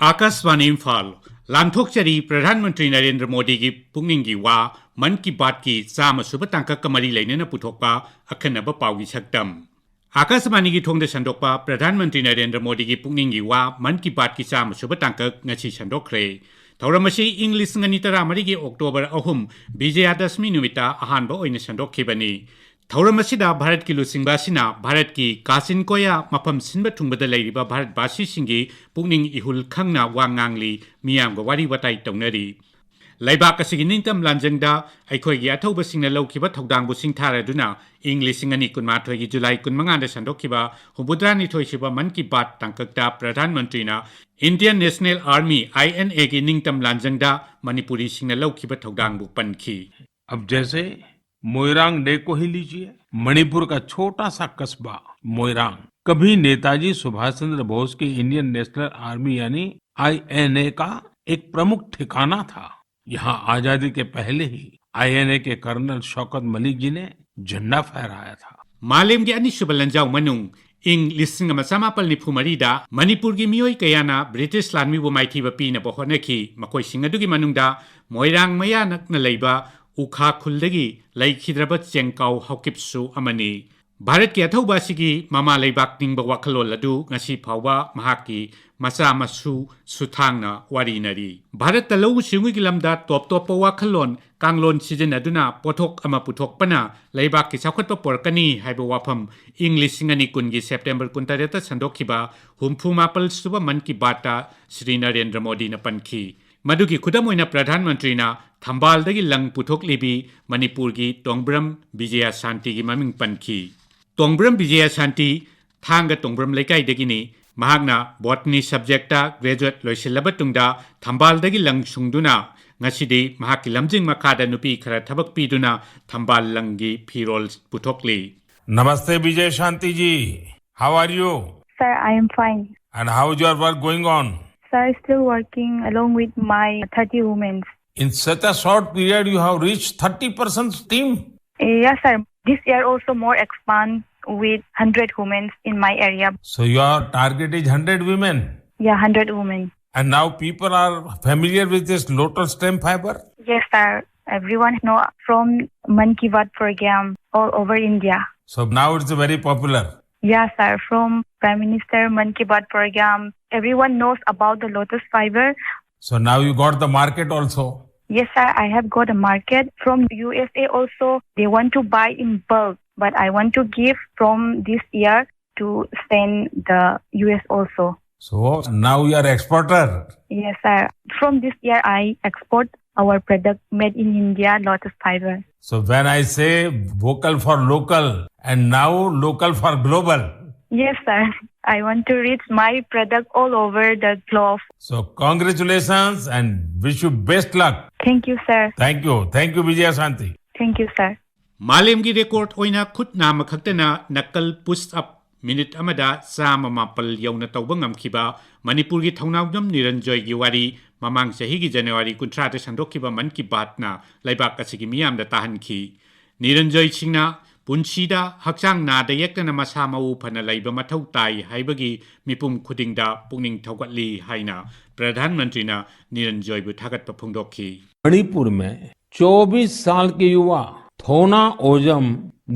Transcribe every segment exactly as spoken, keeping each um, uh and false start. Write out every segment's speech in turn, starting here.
ꯑꯥꯀꯥꯁꯕꯥꯅꯤ ꯏꯝꯐꯥꯜ꯫ ꯂꯥꯟꯊꯣꯛꯆꯔꯤ ꯄ꯭ꯔꯙꯥꯟ ꯃꯟꯇ꯭ꯔꯤ ꯅꯔꯦꯟꯗ꯭ꯔ ꯃꯣꯗꯤꯒꯤ ꯄꯨꯛꯅꯤꯡꯒꯤ ꯋꯥ꯫ ꯃꯟ ꯀꯤ ꯕꯥꯠꯀꯤ ꯆꯥꯝꯃ ꯁꯨꯕ ꯇꯥꯡꯀꯛꯀ ꯃꯔꯤ ꯂꯩꯅꯅ ꯄꯨꯊꯣꯛꯄ ꯑꯈꯟꯅꯕ ꯄꯥꯎꯒꯤ ꯁꯛꯇꯝ꯫ ꯑꯥꯀꯥꯁꯕꯥꯅꯤꯒꯤ ꯊꯣꯡꯗ ꯁꯟꯗꯣꯛꯄ ꯄ꯭ꯔꯙꯥꯟ ꯃꯟꯇ꯭ꯔꯤ ꯅꯔꯦꯟꯗ꯭ꯔ ꯃꯣꯗꯤꯒꯤ ꯄꯨꯛꯅꯤꯡꯒꯤ ꯋꯥ꯫ ꯃꯟ ꯀꯤ ꯕꯥꯠꯀꯤ ꯆꯥꯝꯃ ꯁꯨꯕ ꯇꯥꯡꯀꯛ ꯉꯁꯤ ꯁꯟꯗꯣꯛꯈ꯭ꯔꯦ꯫ ꯊꯧꯔꯝ ꯑꯁꯤ ꯏꯪ ꯂꯤꯁꯤꯡ ꯑꯅꯤ ꯇꯔꯥꯃꯔꯤꯒꯤ ꯑꯣꯛꯇꯣꯕꯔ ꯑꯍꯨꯝ, ꯕꯤꯖꯌꯗꯁꯃꯤ ꯅꯨꯃꯤꯠꯇ ꯑꯍꯥꯟꯕ ꯑꯣꯏꯅ ꯁꯟꯗꯣꯛꯈꯤꯕꯅꯤ꯫ ꯊꯧꯔꯝ ꯑꯁꯤꯗ ꯚꯥꯔꯠꯀꯤ ꯂꯨꯆꯤꯡꯕ ꯑꯁꯤꯅ ꯚꯥꯔꯠꯀꯤ ꯀꯥꯆꯤꯟ ꯀꯣꯌꯥ ꯃꯐꯝ ꯁꯤꯟꯕ ꯊꯨꯡꯕꯗ ꯂꯩꯔꯤꯕ ꯚꯥꯔꯠꯕꯥꯁꯤꯁꯤꯡꯒꯤ ꯄꯨꯛꯅꯤꯡ ꯏꯍꯨꯜ ꯈꯪꯅ ꯋꯥ ꯉꯥꯡꯂꯤ, ꯃꯤꯌꯥꯝꯒ ꯋꯥꯔꯤ ꯋꯥꯇꯥꯏ ꯇꯧꯅꯔꯤ꯫ ꯂꯩꯕꯥꯛ ꯑꯁꯤꯒꯤ ꯅꯤꯡꯇꯝ ꯂꯥꯟꯖꯪꯗ ꯑꯩꯈꯣꯏꯒꯤ ꯑꯊꯧꯕꯁꯤꯡꯅ ꯂꯧꯈꯤꯕ ꯊꯧꯗꯥꯡꯕꯨ ꯁꯤꯡꯊꯥꯔꯗꯨꯅ ꯏꯪ ꯂꯤꯁꯤꯡ ꯑꯅꯤ ꯀꯨꯟꯃꯥꯊꯣꯏꯒꯤ ꯖꯨꯂꯥꯏ ꯀꯨꯟꯃꯉꯥꯗ ꯁꯟꯗꯣꯛꯈꯤꯕ ꯍꯨꯝꯐꯨꯇꯔꯥꯅꯤꯊꯣꯏ ꯁꯨꯕ ꯃꯟ ꯀꯤ ꯕꯥꯠ ꯇꯥꯡꯀꯛꯇ ꯄ꯭ꯔꯙꯥꯟ ꯃꯟꯇ꯭ꯔꯤꯅ Indian National Army, I N A, ꯒꯤ ꯅꯤꯡꯇꯝ ꯂꯥꯟꯖꯪꯗ ꯃꯅꯤꯄꯨꯔꯤꯁꯤꯡꯅ ꯂꯧꯈꯤꯕ ꯊꯧꯗꯥꯡꯕꯨ ꯄꯟꯈꯤ꯫ अब जैसे मोइरांग डे को ही लीजिए, मणिपुर का छोटा सा कस्बा मोइरांग कभी नेताजी सुभाष चंद्र बोस के इंडियन नेशनल आर्मी यानी आईएनए का एक प्रमुख ठिकाना था। यहाँ आजादी के पहले ही आईएनए के कर्नल शौकत मलिक जी ने झंडा फहराया था। ꯃꯥꯂꯦꯝꯒꯤ ꯑꯅꯤꯁꯨꯕ ꯂꯥꯟꯖꯥꯎ ꯃꯅꯨꯡ, ꯏꯪ ꯂꯤꯁꯤꯡ ꯑꯃ ꯆꯃꯥꯄꯜ ꯅꯤꯐꯨ ꯃꯔꯤꯗ ꯃꯅꯤꯄꯨꯔꯒꯤ ꯃꯤꯑꯣꯏ ꯀꯌꯥꯅ ꯕ꯭ꯔꯤꯇꯤꯁ ꯂꯥꯟꯃꯤꯕꯨ ꯃꯥꯏꯊꯤꯕ ꯄꯤꯅꯕ ꯍꯣꯠꯅꯈꯤ꯫ ꯃꯈꯣꯏꯁꯤꯡ ꯑꯗꯨꯒꯤ ꯃꯅꯨꯡꯗ ꯃꯣꯏꯔꯥꯡ ꯃꯌꯥ ꯅꯛꯅ ꯂꯩꯕ ꯎꯈꯥ ꯈꯨꯜꯗꯒꯤ ꯂꯩꯈꯤꯗ꯭ꯔꯕ ꯆꯦꯡꯀꯥꯎ ꯍꯥꯎꯀꯤꯞꯁꯨ ꯑꯃꯅꯤ꯫ ꯚꯥꯔꯠꯀꯤ ꯑꯊꯧꯕ ꯑꯁꯤꯒꯤ ꯃꯃꯥ ꯂꯩꯕꯥꯛ ꯅꯤꯡꯕ ꯋꯥꯈꯜꯂꯣꯟ ꯑꯗꯨ ꯉꯁꯤ ꯐꯥꯎꯕ ꯃꯍꯥꯛꯀꯤ ꯃꯆꯥ ꯃꯁꯨ ꯁꯨꯊꯥꯡꯅ ꯋꯥꯔꯤꯅꯔꯤ꯫ ꯚꯥꯔꯠꯇ ꯂꯧꯎ ꯁꯤꯡꯎꯒꯤ ꯂꯝꯗ ꯇꯣꯞ ꯇꯣꯞꯄ ꯋꯥꯈꯜꯂꯣꯟ ꯀꯥꯡꯂꯣꯟ ꯁꯤꯖꯤꯟꯅꯗꯨꯅ ꯄꯣꯠꯊꯣꯛ ꯑꯃ ꯄꯨꯊꯣꯛꯄꯅ ꯂꯩꯕꯥꯛꯀꯤ ꯆꯥꯎꯈꯠꯄ ꯄꯨꯔꯛꯀꯅꯤ ꯍꯥꯏꯕ ꯋꯥꯐꯝ ꯏꯪ ꯂꯤꯁꯤꯡ ꯑꯅꯤ ꯀꯨꯟꯒꯤ ꯁꯦꯞꯇꯦꯝꯕꯔ ꯀꯨꯟꯇꯔꯦꯠꯇ ꯁꯟꯗꯣꯛꯈꯤꯕ ꯍꯨꯝꯐꯨ ꯃꯥꯄꯜ ꯁꯨꯕ ꯃꯟ ꯀꯤ ꯕꯥꯠꯇ ꯁ꯭ꯔꯤ ꯅꯔꯦꯟꯗ꯭ꯔ ꯃꯣꯗꯤꯅ ꯄꯟꯈꯤ꯫ ꯃꯗꯨꯒꯤ ꯈꯨꯗꯝ ꯑꯣꯏꯅ ꯄ꯭ꯔꯙꯥꯟ ꯃꯟꯇ꯭ꯔꯤꯅ ꯊꯝꯕꯥꯜꯗꯒꯤ ꯂꯪ ꯄꯨꯊꯣꯛꯂꯤꯕꯤ ꯃꯅꯤꯄꯨꯔꯒꯤ ꯇꯣꯡꯕ꯭ꯔꯝ ꯕꯤꯖꯌ ꯁꯥꯟꯇꯤꯒꯤ ꯃꯃꯤꯡ ꯄꯟꯈꯤ꯫ ꯇꯣꯡꯕ꯭ꯔꯝ ꯕꯤꯖꯌ ꯁꯥꯟꯇꯤ ꯊꯥꯡꯒ ꯇꯣꯡꯕ꯭ꯔꯝ ꯂꯩꯀꯥꯏꯗꯒꯤꯅꯤ꯫ ꯃꯍꯥꯛꯅ ꯕꯣꯇꯅꯤ ꯁꯕꯖꯦꯛꯇ ꯒ꯭ꯔꯦꯖꯨꯑꯦꯠ ꯂꯣꯏꯁꯤꯜꯂꯕ ꯇꯨꯡꯗ ꯊꯝꯕꯥꯜꯗꯒꯤ ꯂꯪ ꯁꯨꯡꯗꯨꯅ ꯉꯁꯤꯗꯤ ꯃꯍꯥꯛꯀꯤ ꯂꯝꯖꯤꯡ ꯃꯈꯥꯗ ꯅꯨꯄꯤ ꯈꯔ ꯊꯕꯛ ꯄꯤꯗꯨꯅ ꯊꯝꯕꯥꯜ ꯂꯪꯒꯤ ꯐꯤꯔꯣꯜ ꯄꯨꯊꯣꯛꯂꯤ꯫ नमस्ते विजय शांति जी, how are you? Sir, I am fine. And how is your work going on? Sir, still working along with my thirty women. In such a short period, you have reached thirty percent team? Yes, sir. This year also more expand with hundred women in my area. So your target is hundred women? Yeah, hundred women. And now people are familiar with this lotus stem fiber. Yes, sir. Everyone know from Mann Ki Baat program all over India. So now it's very popular. Yes, sir. From Prime Minister Mann Ki Baat program, everyone knows about the lotus fiber. So now you got the market also. Yes, sir. I have got a market from U S A also. They want to buy in bulk, but I want to give from this year to send the U S also. So now you are exporter. Yes, sir. From this year, I export our product made in India, lotus fiber. So when I say vocal for local and now local for global. Yes, sir. I want to reach my product all over the globe. So congratulations and wish you best luck. Thank you, sir. Thank you. Thank you, Vijaya Shanti. Thank you, sir. ꯃꯥꯂꯦꯝꯒꯤ record ꯑꯣꯏꯅ ꯈꯨꯠ ꯅꯥꯝꯃ ꯈꯛꯇꯅ ꯅꯀꯜ push up minute ꯑꯃꯗ ꯆꯥꯝꯃ ꯃꯥꯄꯜ ꯌꯧꯅ ꯇꯧꯕ ꯉꯝꯈꯤꯕ ꯃꯅꯤꯄꯨꯔꯒꯤ ꯊꯧꯅꯥꯎꯖꯝ ꯅꯤꯔꯟꯖꯣꯏꯒꯤ ꯋꯥꯔꯤ ꯃꯃꯥꯡ ꯆꯍꯤꯒꯤ ꯖꯅꯋꯥꯔꯤ ꯀꯨꯟꯊ꯭ꯔꯥꯗ ꯁꯟꯗꯣꯛꯈꯤꯕ ꯃꯟ ꯀꯤ ꯕꯥꯠꯅ ꯂꯩꯕꯥꯛ ꯑꯁꯤꯒꯤ ꯃꯤꯌꯥꯝꯗ ꯇꯥꯍꯟꯈꯤ꯫ ꯅꯤꯔꯟꯖꯣꯏ ꯁꯤꯡꯅ ꯄꯨꯟꯁꯤꯗ ꯍꯛꯆꯥꯡ ꯅꯥꯗ ꯌꯦꯛꯇꯅ ꯃꯁꯥ ꯃꯎ ꯐꯅ ꯂꯩꯕ ꯃꯊꯧ ꯇꯥꯏ ꯍꯥꯏꯕꯒꯤ ꯃꯤꯄꯨꯝ ꯈꯨꯗꯤꯡꯗ ꯄꯨꯛꯅꯤꯡ ꯊꯧꯒꯠꯂꯤ ꯍꯥꯏꯅ ꯄ꯭ꯔꯙꯥꯟ ꯃꯟꯇ꯭ꯔꯤꯅ ꯅꯤꯔꯟꯖꯣꯏꯕꯨ ꯊꯥꯒꯠꯄ ꯐꯣꯡꯗꯣꯛꯈꯤ꯫ मणिपुर में चौबीस साल के युवा थोना ओजम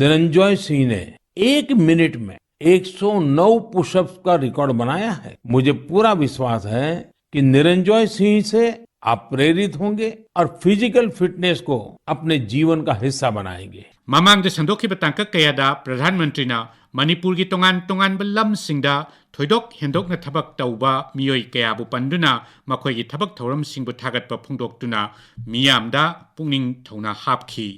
निरंजॉय सिंह ने एक मिनट में एक सौ नौ पुशअप्स का रिकॉर्ड बनाया है। मुझे पूरा विश्वास है कि निरंजॉय सिंह से आप प्रेरित होंगे और फिजिकल फिटनेस को अपने जीवन का हिस्सा बनाएंगे। ꯃꯃꯥꯡꯗ ꯁꯟꯗꯣꯛꯈꯤꯕ ꯇꯥꯡꯀꯛ ꯀꯌꯥꯗ ꯄ꯭ꯔꯙꯥꯟ ꯃꯟꯇ꯭ꯔꯤꯅ ꯃꯅꯤꯄꯨꯔꯒꯤ ꯇꯣꯉꯥꯟ ꯇꯣꯉꯥꯟꯕ ꯂꯝꯁꯤꯡꯗ ꯊꯣꯏꯗꯣꯛ ꯍꯦꯟꯗꯣꯛꯅ ꯊꯕꯛ ꯇꯧꯕ ꯃꯤꯑꯣꯏ ꯀꯌꯥꯕꯨ ꯄꯟꯗꯨꯅ ꯃꯈꯣꯏꯒꯤ ꯊꯕꯛ ꯊꯧꯔꯝꯁꯤꯡꯕꯨ ꯊꯥꯒꯠꯄ ꯐꯣꯡꯗꯣꯛꯇꯨꯅ ꯃꯤꯌꯥꯝꯗ ꯄꯨꯛꯅꯤꯡ ꯊꯧꯅꯥ ꯍꯥꯞꯈꯤ꯫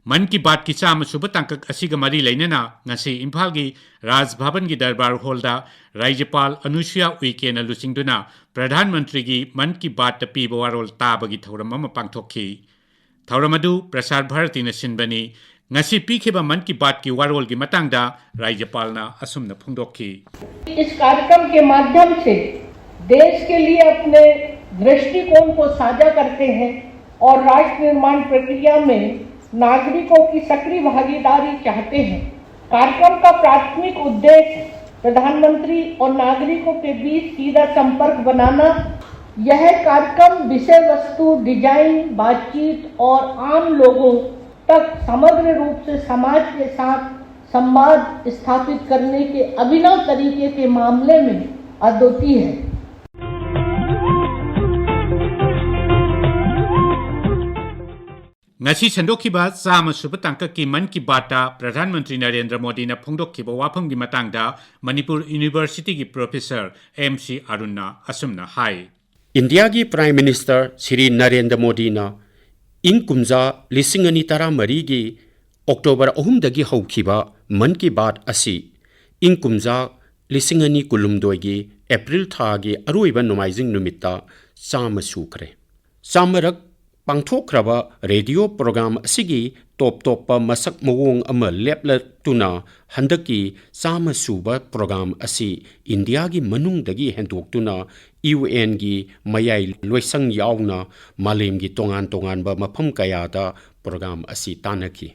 ꯃꯟ ꯀꯤ ꯕꯥꯠꯀꯤ ꯆꯥꯝꯃ ꯁꯨꯕ ꯇꯥꯡꯀꯛ ꯑꯁꯤꯒ ꯃꯔꯤ ꯂꯩꯅꯅ ꯉꯁꯤ ꯏꯝꯐꯥꯜꯒꯤ ꯔꯥꯖ ꯚꯕꯟꯒꯤ ꯗꯔꯕꯥꯔ ꯍꯣꯜꯗ ꯔꯥꯖ꯭ꯌꯄꯥꯜ ꯑꯅꯨꯁꯨꯌꯥ ꯎꯏꯀꯦꯅ ꯂꯨꯆꯤꯡꯗꯨꯅ ꯄ꯭ꯔꯙꯥꯟ ꯃꯟꯇ꯭ꯔꯤꯒꯤ ꯃꯟ ꯀꯤ ꯕꯥꯠꯇ ꯄꯤꯕ ꯋꯥꯔꯣꯜ ꯇꯥꯕꯒꯤ ꯊꯧꯔꯝ ꯑꯃ ꯄꯥꯡꯊꯣꯛꯈꯤ꯫ ꯊꯧꯔꯝ ꯑꯗꯨ ꯄ꯭ꯔꯁꯥꯔ ꯚꯥꯔꯇꯤꯅ ꯁꯤꯟꯕꯅꯤ꯫ ꯉꯁꯤ ꯄꯤꯈꯤꯕ ꯃꯟ ꯀꯤ ꯕꯥꯠꯀꯤ ꯋꯥꯔꯣꯜꯒꯤ ꯃꯇꯥꯡꯗ ꯔꯥꯖ꯭ꯌꯄꯥꯜꯅ ꯑꯁꯨꯝꯅ ꯐꯣꯡꯗꯣꯛꯈꯤ꯫ इस कार्यक्रम के माध्यम से देश के लिए अपने दृष्टिकोण को साझा करते हैं और राष्ट्र निर्माण प्रक्रिया में नागरिकों की सक्रिय भागीदारी चाहते हैं। कार्यक्रम का प्राथमिक उद्देश्य प्रधानमंत्री और नागरिकों के बीच सीधा संपर्क बनाना। यह कार्यक्रम विषय वस्तु, डिजाइन, बातचीत और आम लोगों तक समग्र रूप से समाज के साथ संवाद स्थापित करने के अभिनव तरीके के मामले में अद्वितीय है। ꯉꯁꯤ ꯁꯟꯗꯣꯛꯈꯤꯕ ꯆꯥꯝꯃ ꯁꯨꯕ ꯇꯥꯡꯀꯛꯀꯤ ꯃꯟ ꯀꯤ ꯕꯥꯠꯇ ꯄ꯭ꯔꯙꯥꯟ ꯃꯟꯇ꯭ꯔꯤ ꯅꯔꯦꯟꯗ꯭ꯔ ꯃꯣꯗꯤꯅ ꯐꯣꯡꯗꯣꯛꯈꯤꯕ ꯋꯥꯐꯝꯒꯤ ꯃꯇꯥꯡꯗ ꯃꯅꯤꯄꯨꯔ ꯌꯨꯅꯤꯚꯔꯁꯤꯇꯤꯒꯤ ꯄ꯭ꯔꯣꯐꯦꯁꯔ ꯑꯦꯝ ꯁꯤ ꯑꯔꯨꯟꯅ ꯑꯁꯨꯝꯅ ꯍꯥꯏ꯫ ꯏꯟꯗꯤꯌꯥꯒꯤ ꯄ꯭ꯔꯥꯏꯝ ꯃꯤꯅꯤꯁꯇꯔ ꯁ꯭ꯔꯤ ꯅꯔꯦꯟꯗ꯭ꯔ ꯃꯣꯗꯤꯅ ꯏꯪ ꯀꯨꯝꯖꯥ ꯂꯤꯁꯤꯡ ꯑꯅꯤ ꯇꯔꯥꯃꯔꯤꯒꯤ ꯑꯣꯛꯇꯣꯕꯔ ꯑꯍꯨꯝꯗꯒꯤ ꯍꯧꯈꯤꯕ ꯃꯟ ꯀꯤ ꯕꯥꯠ ꯑꯁꯤ ꯏꯪ ꯀꯨꯝꯖꯥ ꯂꯤꯁꯤꯡ ꯑꯅꯤ ꯀꯨꯟꯍꯨꯝꯗꯣꯏꯒꯤ ꯑꯦꯄ꯭ꯔꯤꯜ ꯊꯥꯒꯤ ꯑꯔꯣꯏꯕ ꯅꯣꯡꯃꯥꯏꯖꯤꯡ ꯅꯨꯃꯤꯠꯇ ꯆꯥꯝꯃ ꯁꯨꯈ꯭ꯔꯦ꯫ ꯆꯥꯝꯃꯔꯛ ꯄꯥꯡꯊꯣꯛꯈ꯭ꯔꯕ ꯔꯦꯗꯤꯑꯣ ꯄ꯭ꯔꯣꯒ꯭ꯔꯥꯝ ꯑꯁꯤꯒꯤ ꯇꯣꯞ ꯇꯣꯞꯄ ꯃꯁꯛ ꯃꯑꯣꯡ ꯑꯃ ꯂꯦꯞꯂꯛꯇꯨꯅ ꯍꯟꯗꯛꯀꯤ ꯆꯥꯝꯃ ꯁꯨꯕ ꯄ꯭ꯔꯣꯒ꯭ꯔꯥꯝ ꯑꯁꯤ ꯏꯟꯗꯤꯌꯥꯒꯤ ꯃꯅꯨꯡꯗꯒꯤ ꯍꯦꯟꯗꯣꯛꯇꯨꯅ ꯌꯨ ꯑꯦꯟꯒꯤ ꯃꯌꯥꯏ ꯂꯣꯏꯁꯪ ꯌꯥꯎꯅ ꯃꯥꯂꯦꯝꯒꯤ ꯇꯣꯉꯥꯟ ꯇꯣꯉꯥꯟꯕ ꯃꯐꯝ ꯀꯌꯥꯗ ꯄ꯭ꯔꯣꯒ꯭ꯔꯥꯝ ꯑꯁꯤ ꯇꯥꯟꯅꯈꯤ꯫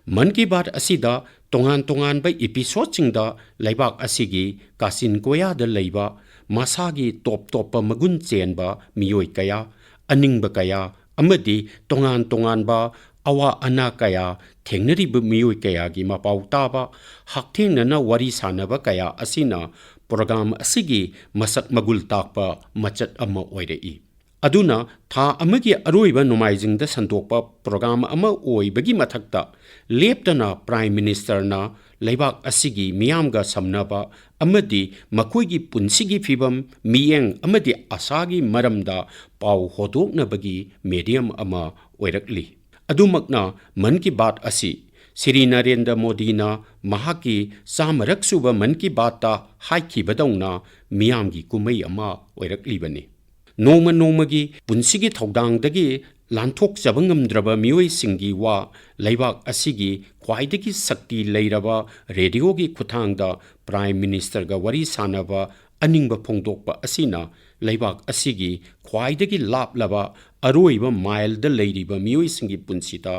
ꯃꯟ ꯀꯤ ꯕꯥꯠ ꯑꯁꯤꯗ ꯇꯣꯉꯥꯟ ꯇꯣꯉꯥꯟꯕ ꯏꯄꯤꯁꯣꯗꯁꯤꯡꯗ ꯂꯩꯕꯥꯛ ꯑꯁꯤꯒꯤ ꯀꯥꯆꯤꯟ ꯀꯣꯌꯥꯗ ꯂꯩꯕ ꯃꯁꯥꯒꯤ ꯇꯣꯞ ꯇꯣꯞꯄ ꯃꯒꯨꯟ ꯆꯦꯟꯕ ꯃꯤꯑꯣꯏ ꯀꯌꯥ, ꯑꯅꯤꯡꯕ ꯀꯌꯥ ꯑꯃꯗꯤ ꯇꯣꯉꯥꯟ ꯇꯣꯉꯥꯟꯕ ꯑꯋꯥ ꯑꯅꯥ ꯀꯌꯥ ꯊꯦꯡꯅꯔꯤꯕ ꯃꯤꯑꯣꯏ ꯀꯌꯥꯒꯤ ꯃꯄꯥꯎ ꯇꯥꯕ, ꯍꯛꯊꯦꯡꯅꯅ ꯋꯥꯔꯤ ꯁꯥꯅꯕ ꯀꯌꯥ ꯑꯁꯤꯅ ꯄ꯭ꯔꯣꯒ꯭ꯔꯥꯝ ꯑꯁꯤꯒꯤ ꯃꯁꯛ ꯃꯒꯨꯜ ꯇꯥꯛꯄ ꯃꯆꯠ ꯑꯃ ꯑꯣꯏꯔꯛꯏ꯫ ꯑꯗꯨꯅ ꯊꯥ ꯑꯃꯒꯤ ꯑꯔꯣꯏꯕ ꯅꯣꯡꯃꯥꯏꯖꯤꯡꯗ ꯁꯟꯗꯣꯛꯄ ꯄ꯭ꯔꯣꯒ꯭ꯔꯥꯝ ꯑꯃ ꯑꯣꯏꯕꯒꯤ ꯃꯊꯛꯇ ꯂꯦꯞꯇꯅ ꯄ꯭ꯔꯥꯏꯝ ꯃꯤꯅꯤꯁꯇꯔꯅ ꯂꯩꯕꯥꯛ ꯑꯁꯤꯒꯤ ꯃꯤꯌꯥꯝꯒ ꯁꯝꯅꯕ ꯑꯃꯗꯤ ꯃꯈꯣꯏꯒꯤ ꯄꯨꯟꯁꯤꯒꯤ ꯐꯤꯕꯝ, ꯃꯤꯠꯌꯦꯡ ꯑꯃꯗꯤ ꯑꯁꯥꯒꯤ ꯃꯔꯝꯗ ꯄꯥꯎ ꯍꯣꯗꯣꯛꯅꯕꯒꯤ ꯃꯦꯗꯤꯌꯝ ꯑꯃ ꯑꯣꯏꯔꯛꯂꯤ꯫ ꯑꯗꯨꯃꯛꯅ ꯃꯟ ꯀꯤ ꯕꯥꯠ ꯑꯁꯤ ꯁ꯭ꯔꯤ ꯅꯔꯦꯟꯗ꯭ꯔ ꯃꯣꯗꯤꯅ ꯃꯍꯥꯛꯀꯤ ꯆꯥꯝꯃꯔꯛ ꯁꯨꯕ ꯃꯟ ꯀꯤ ꯕꯥꯠꯇ ꯍꯥꯏꯈꯤꯕꯗꯧꯅ ꯃꯤꯌꯥꯝꯒꯤ ꯀꯨꯝꯍꯩ ꯑꯃ ꯑꯣꯏꯔꯛꯂꯤꯕꯅꯤ꯫ ꯅꯣꯡꯃ ꯅꯣꯡꯃꯒꯤ ꯄꯨꯟꯁꯤꯒꯤ ꯊꯧꯗꯥꯡꯗꯒꯤ ꯂꯥꯟꯊꯣꯛꯆꯕ ꯉꯝꯗ꯭ꯔꯕ ꯃꯤꯑꯣꯏꯁꯤꯡꯒꯤ ꯋꯥ ꯂꯩꯕꯥꯛ ꯑꯁꯤꯒꯤ ꯈ꯭ꯋꯥꯏꯗꯒꯤ ꯁꯛꯇꯤ ꯂꯩꯔꯕ ꯔꯦꯗꯤꯑꯣꯒꯤ ꯈꯨꯠꯊꯥꯡꯗ ꯄ꯭ꯔꯥꯏꯝ ꯃꯤꯅꯤꯁꯇꯔꯒ ꯋꯥꯔꯤ ꯁꯥꯅꯕ ꯑꯅꯤꯡꯕ ꯐꯣꯡꯗꯣꯛꯄ ꯑꯁꯤꯅ ꯂꯩꯕꯥꯛ ꯑꯁꯤꯒꯤ ꯈ꯭ꯋꯥꯏꯗꯒꯤ ꯂꯥꯞꯂꯕ ꯑꯔꯣꯏꯕ ꯃꯥꯏꯜꯗ ꯂꯩꯔꯤꯕ ꯃꯤꯑꯣꯏꯁꯤꯡꯒꯤ ꯄꯨꯟꯁꯤꯗ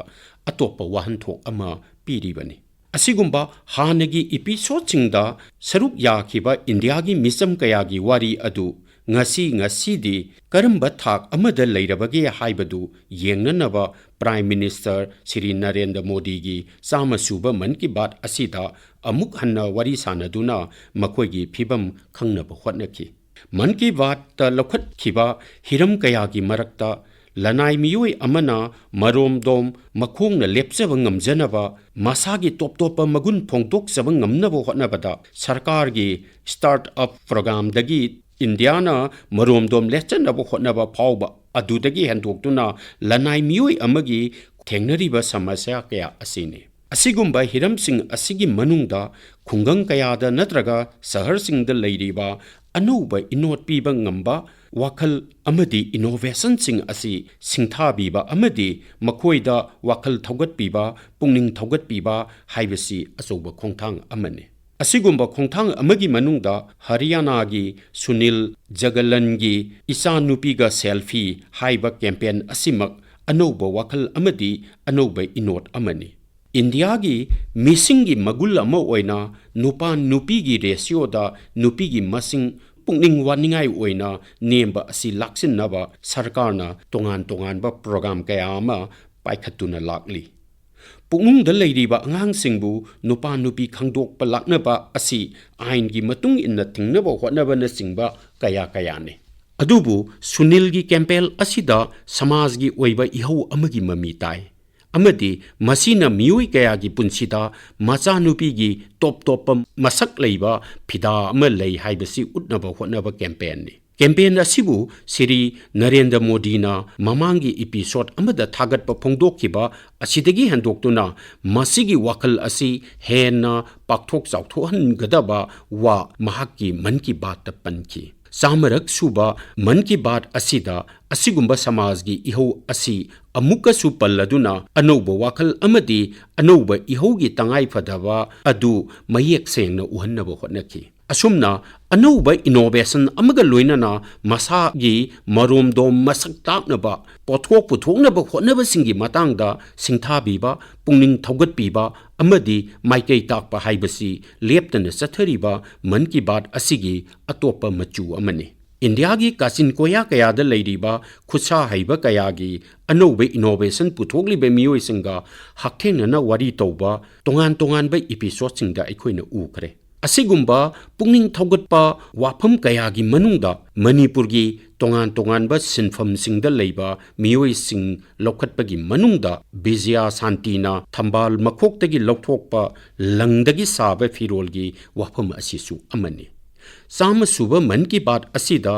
ꯑꯇꯣꯞꯄ ꯋꯥꯍꯟꯊꯣꯛ ꯑꯃ ꯄꯤꯔꯤꯕꯅꯤ꯫ ꯑꯁꯤꯒꯨꯝꯕ ꯍꯥꯟꯅꯒꯤ episodeꯁꯤꯡꯗ ꯁꯔꯨꯛ ꯌꯥꯈꯤꯕ ꯏꯟꯗꯤꯌꯥꯒꯤ ꯃꯤꯆꯝ ꯀꯌꯥꯒꯤ ꯋꯥꯔꯤ ꯑꯗꯨ ꯉꯁꯤ ꯉꯁꯤꯗꯤ ꯀꯔꯝꯕ ꯊꯥꯛ ꯑꯃꯗ ꯂꯩꯔꯕꯒꯦ ꯍꯥꯏꯕꯗꯨ ꯌꯦꯡꯅꯅꯕ Prime Minister ꯁ꯭ꯔꯤ ꯅꯔꯦꯟꯗ꯭ꯔ ꯃꯣꯗꯤꯒꯤ ꯆꯥꯝꯃ ꯁꯨꯕ ꯃꯟ ꯀꯤ ꯕꯥꯠ ꯑꯁꯤꯗ ꯑꯃꯨꯛ ꯍꯟꯅ ꯋꯥꯔꯤ ꯁꯥꯅꯗꯨꯅ ꯃꯈꯣꯏꯒꯤ ꯐꯤꯚꯝ ꯈꯪꯅꯕ ꯍꯣꯠꯅꯈꯤ꯫ ꯃꯟ ꯀꯤ ꯕꯥꯠꯇ ꯂꯧꯈꯠꯈꯤꯕ ꯍꯤꯔꯝ ꯀꯌꯥꯒꯤ ꯃꯔꯛꯇ ꯂꯅꯥꯏ ꯃꯤꯑꯣꯏ ꯑꯃꯅ ꯃꯔꯣꯝꯗꯣꯝ ꯃꯈꯣꯡꯅ ꯂꯦꯞꯆꯕ ꯉꯝꯖꯅꯕ, ꯃꯁꯥꯒꯤ ꯇꯣꯞ ꯇꯣꯞꯄ ꯃꯒꯨꯟ ꯐꯣꯡꯗꯣꯛꯆꯕ ꯉꯝꯅꯕ ꯍꯣꯠꯅꯕꯗ ꯁꯔꯀꯥꯔꯒꯤ start-up programꯗꯒꯤ ꯏꯟꯗꯤꯌꯥꯅ ꯃꯔꯣꯝꯗꯣꯝ ꯂꯦꯞꯆꯅꯕ ꯍꯣꯠꯅꯕ ꯐꯥꯎꯕ ꯑꯗꯨꯗꯒꯤ ꯍꯦꯟꯗꯣꯛꯇꯨꯅ ꯂꯅꯥꯏ ꯃꯤꯑꯣꯏ ꯑꯃꯒꯤ ꯊꯦꯡꯅꯔꯤꯕ ꯁꯃꯁ꯭ꯌꯥ ꯀꯌꯥ ꯑꯁꯤꯅꯤ꯫ ꯑꯁꯤꯒꯨꯝꯕ ꯍꯤꯔꯝꯁꯤꯡ ꯑꯁꯤꯒꯤ ꯃꯅꯨꯡꯗ ꯈꯨꯡꯒꯪ ꯀꯌꯥꯗ ꯅꯠꯇ꯭ꯔꯒ ꯁꯍꯔꯁꯤꯡꯗ ꯂꯩꯔꯤꯕ ꯑꯅꯧꯕ ꯏꯅꯣꯠ ꯄꯤꯕ ꯉꯝꯕ ꯋꯥꯈꯜ ꯑꯃꯗꯤ innovationꯁꯤꯡ ꯑꯁꯤ ꯁꯤꯡꯊꯥꯕꯤꯕ ꯑꯃꯗꯤ ꯃꯈꯣꯏꯗ ꯋꯥꯈꯜ ꯊꯧꯒꯠꯄꯤꯕ, ꯄꯨꯛꯅꯤꯡ ꯊꯧꯒꯠꯄꯤꯕ ꯍꯥꯏꯕꯁꯤ ꯑꯆꯧꯕ ꯈꯣꯡꯊꯥꯡ ꯑꯃꯅꯤ꯫ ꯑꯁꯤꯒꯨꯝꯕ ꯈꯣꯡꯊꯥꯡ ꯑꯃꯒꯤ ꯃꯅꯨꯡꯗ ꯍꯔꯤꯌꯥꯅꯥꯒꯤ ꯁꯨꯅꯤꯜ ꯖꯒꯂꯟꯒꯤ "ꯏꯆꯥꯅꯨꯄꯤꯒ selfie" ꯍꯥꯏꯕ campaign ꯑꯁꯤꯃꯛ ꯑꯅꯧꯕ ꯋꯥꯈꯜ ꯑꯃꯗꯤ ꯑꯅꯧꯕ ꯏꯅꯣꯠ ꯑꯃꯅꯤ꯫ ꯏꯟꯗꯤꯌꯥꯒꯤ ꯃꯤꯁꯤꯡꯒꯤ ꯃꯒꯨꯟ ꯑꯃ ꯑꯣꯏꯅ ꯅꯨꯄꯥ ꯅꯨꯄꯤꯒꯤ ratioꯗ ꯅꯨꯄꯤꯒꯤ ꯃꯁꯤꯡ ꯄꯨꯛꯅꯤꯡ ꯋꯥꯅꯤꯡꯉꯥꯏ ꯑꯣꯏꯅ ꯅꯦꯝꯕ ꯑꯁꯤ ꯂꯥꯛꯁꯤꯟꯅꯕ ꯁꯔꯀꯥꯔꯅ ꯇꯣꯉꯥꯟ ꯇꯣꯉꯥꯟꯕ program ꯀꯌꯥ ꯑꯃ ꯄꯥꯏꯈꯠꯇꯨꯅ ꯂꯥꯛꯂꯤ꯫ ꯄꯨꯛꯅꯨꯡꯗ ꯂꯩꯔꯤꯕ ꯑꯉꯥꯡꯁꯤꯡꯕꯨ ꯅꯨꯄꯥ ꯅꯨꯄꯤ ꯈꯪꯗꯣꯛꯄ ꯂꯥꯛꯅꯕ ꯑꯁꯤ ꯑꯥꯏꯟꯒꯤ ꯃꯇꯨꯡ ꯏꯟꯅ ꯊꯤꯡꯅꯕ ꯍꯣꯠꯅꯕꯅꯆꯤꯡꯕ ꯀꯌꯥ ꯀꯌꯥꯅꯤ꯫ ꯑꯗꯨꯕꯨ ꯁꯨꯅꯤꯜꯒꯤ campaign ꯑꯁꯤꯗ ꯁꯃꯥꯖꯒꯤ ꯑꯣꯏꯕ ꯏꯍꯧ ꯑꯃꯒꯤ ꯃꯃꯤ ꯇꯥꯏ꯫ ꯑꯃꯗꯤ ꯃꯁꯤꯅ ꯃꯤꯑꯣꯏ ꯀꯌꯥꯒꯤ ꯄꯨꯟꯁꯤꯗ ꯃꯆꯥꯅꯨꯄꯤꯒꯤ ꯇꯣꯞ ꯇꯣꯞꯄ ꯃꯁꯛ ꯂꯩꯕ ꯐꯤꯗꯥ ꯑꯃ ꯂꯩ ꯍꯥꯏꯕꯁꯤ ꯎꯠꯅꯕ ꯍꯣꯠꯅꯕ campaignꯅꯤ꯫ Campaign ꯑꯁꯤꯕꯨ ꯁ꯭ꯔꯤ ꯅꯔꯦꯟꯗ꯭ꯔ ꯃꯣꯗꯤꯅ ꯃꯃꯥꯡꯒꯤ episode ꯑꯃꯗ ꯊꯥꯒꯠꯄ ꯐꯣꯡꯗꯣꯛꯈꯤꯕ ꯑꯁꯤꯗꯒꯤ ꯍꯦꯟꯗꯣꯛꯇꯨꯅ ꯃꯁꯤꯒꯤ ꯋꯥꯈꯜ ꯑꯁꯤ ꯍꯦꯟꯅ ꯄꯥꯛꯊꯣꯛ ꯆꯥꯎꯊꯣꯛꯍꯟꯒꯗꯕ ꯋꯥ ꯃꯍꯥꯛꯀꯤ ꯃꯟ ꯀꯤ ꯕꯥꯠꯇ ꯄꯟꯈꯤ꯫ ꯆꯥꯝꯃꯔꯛ ꯁꯨꯕ ꯃꯟ ꯀꯤ ꯕꯥꯠ ꯑꯁꯤꯗ ꯑꯁꯤꯒꯨꯝꯕ ꯁꯃꯥꯖꯒꯤ ꯏꯍꯧ ꯑꯁꯤ ꯑꯃꯨꯛꯀꯁꯨ ꯄꯜꯂꯗꯨꯅ ꯑꯅꯧꯕ ꯋꯥꯈꯜ ꯑꯃꯗꯤ ꯑꯅꯧꯕ ꯏꯍꯧꯒꯤ ꯇꯉꯥꯏꯐꯗꯕ ꯑꯗꯨ ꯃꯌꯦꯛ ꯁꯦꯡꯅ ꯎꯍꯟꯅꯕ ꯍꯣꯠꯅꯈꯤ꯫ ꯑꯁꯨꯝꯅ ꯑꯅꯧꯕ innovation ꯑꯃꯒ ꯂꯣꯏꯅꯅ ꯃꯁꯥꯒꯤ ꯃꯔꯣꯝꯗꯣꯝ ꯃꯁꯛ ꯇꯥꯛꯅꯕ ꯄꯣꯠꯊꯣꯛ ꯄꯨꯊꯣꯛꯅꯕ ꯍꯣꯠꯅꯕꯁꯤꯡꯒꯤ ꯃꯇꯥꯡꯗ ꯁꯤꯡꯊꯥꯕꯤꯕ, ꯄꯨꯛꯅꯤꯡ ꯊꯧꯒꯠꯄꯤꯕ ꯑꯃꯗꯤ ꯃꯥꯏꯀꯩ ꯇꯥꯛꯄ ꯍꯥꯏꯕꯁꯤ ꯂꯦꯞꯇꯅ ꯆꯠꯊꯔꯤꯕ ꯃꯟ ꯀꯤ ꯕꯥꯠ ꯑꯁꯤꯒꯤ ꯑꯇꯣꯞꯄ ꯃꯆꯨ ꯑꯃꯅꯤ꯫ ꯏꯟꯗꯤꯌꯥꯒꯤ ꯀꯥꯆꯤꯟ ꯀꯣꯌꯥ ꯀꯌꯥꯗ ꯂꯩꯔꯤꯕ ꯈꯨꯠꯁꯥ ꯍꯩꯕ ꯀꯌꯥꯒꯤ ꯑꯅꯧꯕ innovation ꯄꯨꯊꯣꯛꯂꯤꯕ ꯃꯤꯑꯣꯏꯁꯤꯡꯒ ꯍꯛꯊꯦꯡꯅꯅ ꯋꯥꯔꯤ ꯇꯧꯕ ꯇꯣꯉꯥꯟ ꯇꯣꯉꯥꯟꯕ episodeꯁꯤꯡꯗ ꯑꯩꯈꯣꯏꯅ ꯎꯈ꯭ꯔꯦ꯫ ꯑꯁꯤꯒꯨꯝꯕ ꯄꯨꯛꯅꯤꯡ ꯊꯧꯒꯠꯄ ꯋꯥꯐꯝ ꯀꯌꯥꯒꯤ ꯃꯅꯨꯡꯗ ꯃꯅꯤꯄꯨꯔꯒꯤ ꯇꯣꯉꯥꯟ ꯇꯣꯉꯥꯟꯕ ꯁꯤꯟꯐꯝꯁꯤꯡꯗ ꯂꯩꯕ ꯃꯤꯑꯣꯏꯁꯤꯡ ꯂꯧꯈꯠꯄꯒꯤ ꯃꯅꯨꯡꯗ ꯕꯤꯖꯌ ꯁꯥꯟꯇꯤꯅ ꯊꯝꯕꯥꯜ ꯃꯈꯣꯛꯇꯒꯤ ꯂꯧꯊꯣꯛꯄ ꯂꯪꯗꯒꯤ ꯁꯥꯕ ꯐꯤꯔꯣꯜꯒꯤ ꯋꯥꯐꯝ ꯑꯁꯤꯁꯨ ꯑꯃꯅꯤ꯫ ꯆꯥꯝꯃ ꯁꯨꯕ ꯃꯟ ꯀꯤ ꯕꯥꯠ ꯑꯁꯤꯗ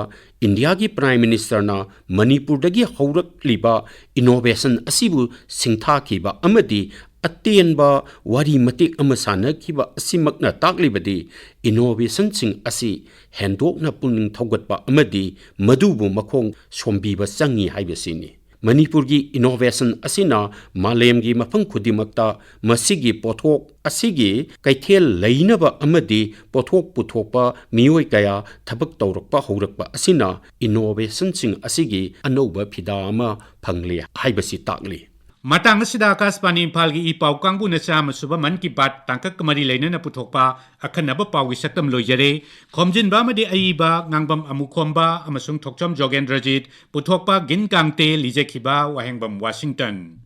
ꯏꯟꯗꯤꯌꯥꯒꯤ Prime Ministerꯅ ꯃꯅꯤꯄꯨꯔꯗꯒꯤ ꯍꯧꯔꯛꯂꯤꯕ innovation ꯑꯁꯤꯕꯨ ꯁꯤꯡꯊꯥꯈꯤꯕ ꯑꯃꯗꯤ ꯑꯇꯦꯟꯕ ꯋꯥꯔꯤ ꯃꯇꯦꯛ ꯑꯃ ꯁꯥꯟꯅꯈꯤꯕ ꯑꯁꯤꯃꯛꯅ ꯇꯥꯛꯂꯤꯕꯗꯤ innovationꯁꯤꯡ ꯑꯁꯤ ꯍꯦꯟꯗꯣꯛꯅ ꯄꯨꯛꯅꯤꯡ ꯊꯧꯒꯠꯄ ꯑꯃꯗꯤ ꯃꯗꯨꯕꯨ ꯃꯈꯣꯡ ꯁꯣꯝꯕꯤꯕ ꯆꯪꯏ ꯍꯥꯏꯕꯁꯤꯅꯤ꯫ ꯃꯅꯤꯄꯨꯔꯒꯤ innovation ꯑꯁꯤꯅ ꯃꯥꯂꯦꯝꯒꯤ ꯃꯐꯝ ꯈꯨꯗꯤꯡꯃꯛꯇ ꯃꯁꯤꯒꯤ ꯄꯣꯠꯊꯣꯛ ꯑꯁꯤꯒꯤ ꯀꯩꯊꯦꯜ ꯂꯩꯅꯕ ꯑꯃꯗꯤ ꯄꯣꯠꯊꯣꯛ ꯄꯨꯊꯣꯛꯄ ꯃꯤꯑꯣꯏ ꯀꯌꯥ ꯊꯕꯛ ꯇꯧꯔꯛꯄ ꯍꯧꯔꯛꯄ ꯑꯁꯤꯅ innovationꯁꯤꯡ ꯑꯁꯤꯒꯤ ꯑꯅꯧꯕ ꯐꯤꯗꯥ ꯑꯃ ꯐꯪꯂꯦ ꯍꯥꯏꯕꯁꯤ ꯇꯥꯛꯂꯤ꯫ ꯃꯇꯥꯡ ꯑꯁꯤꯗ ꯑꯀꯥꯁꯕꯥꯅꯤ ꯏꯝꯐꯥꯜꯒꯤ ꯏ ꯄꯥꯎ ꯀꯥꯡꯕꯨꯅ ꯆꯥꯝꯃ ꯁꯨꯕ ꯃꯟ ꯀꯤ ꯕꯥꯠ ꯇꯥꯡꯀꯛꯀ ꯃꯔꯤ ꯂꯩꯅꯅ ꯄꯨꯊꯣꯛꯄ ꯑꯈꯟꯅꯕ ꯄꯥꯎꯒꯤ ꯁꯛꯇꯝ ꯂꯣꯏꯖꯔꯦ꯫ ꯈꯣꯝꯖꯤꯟꯕ ꯑꯃꯗꯤ ꯑꯏꯕ ꯉꯥꯡꯕꯝ ꯑꯃꯨꯈꯣꯝꯕ ꯑꯃꯁꯨꯡ ꯊꯣꯛꯆꯝ ꯖꯣꯒꯦꯟꯗ꯭ꯔꯖꯤꯠ, ꯄꯨꯊꯣꯛꯄ ꯒꯤꯟ ꯀꯥꯡꯇꯦ, ꯂꯤꯖꯈꯤꯕ ꯋꯥꯍꯦꯡꯕꯝ ꯋꯥꯁꯤꯡꯇꯟ꯫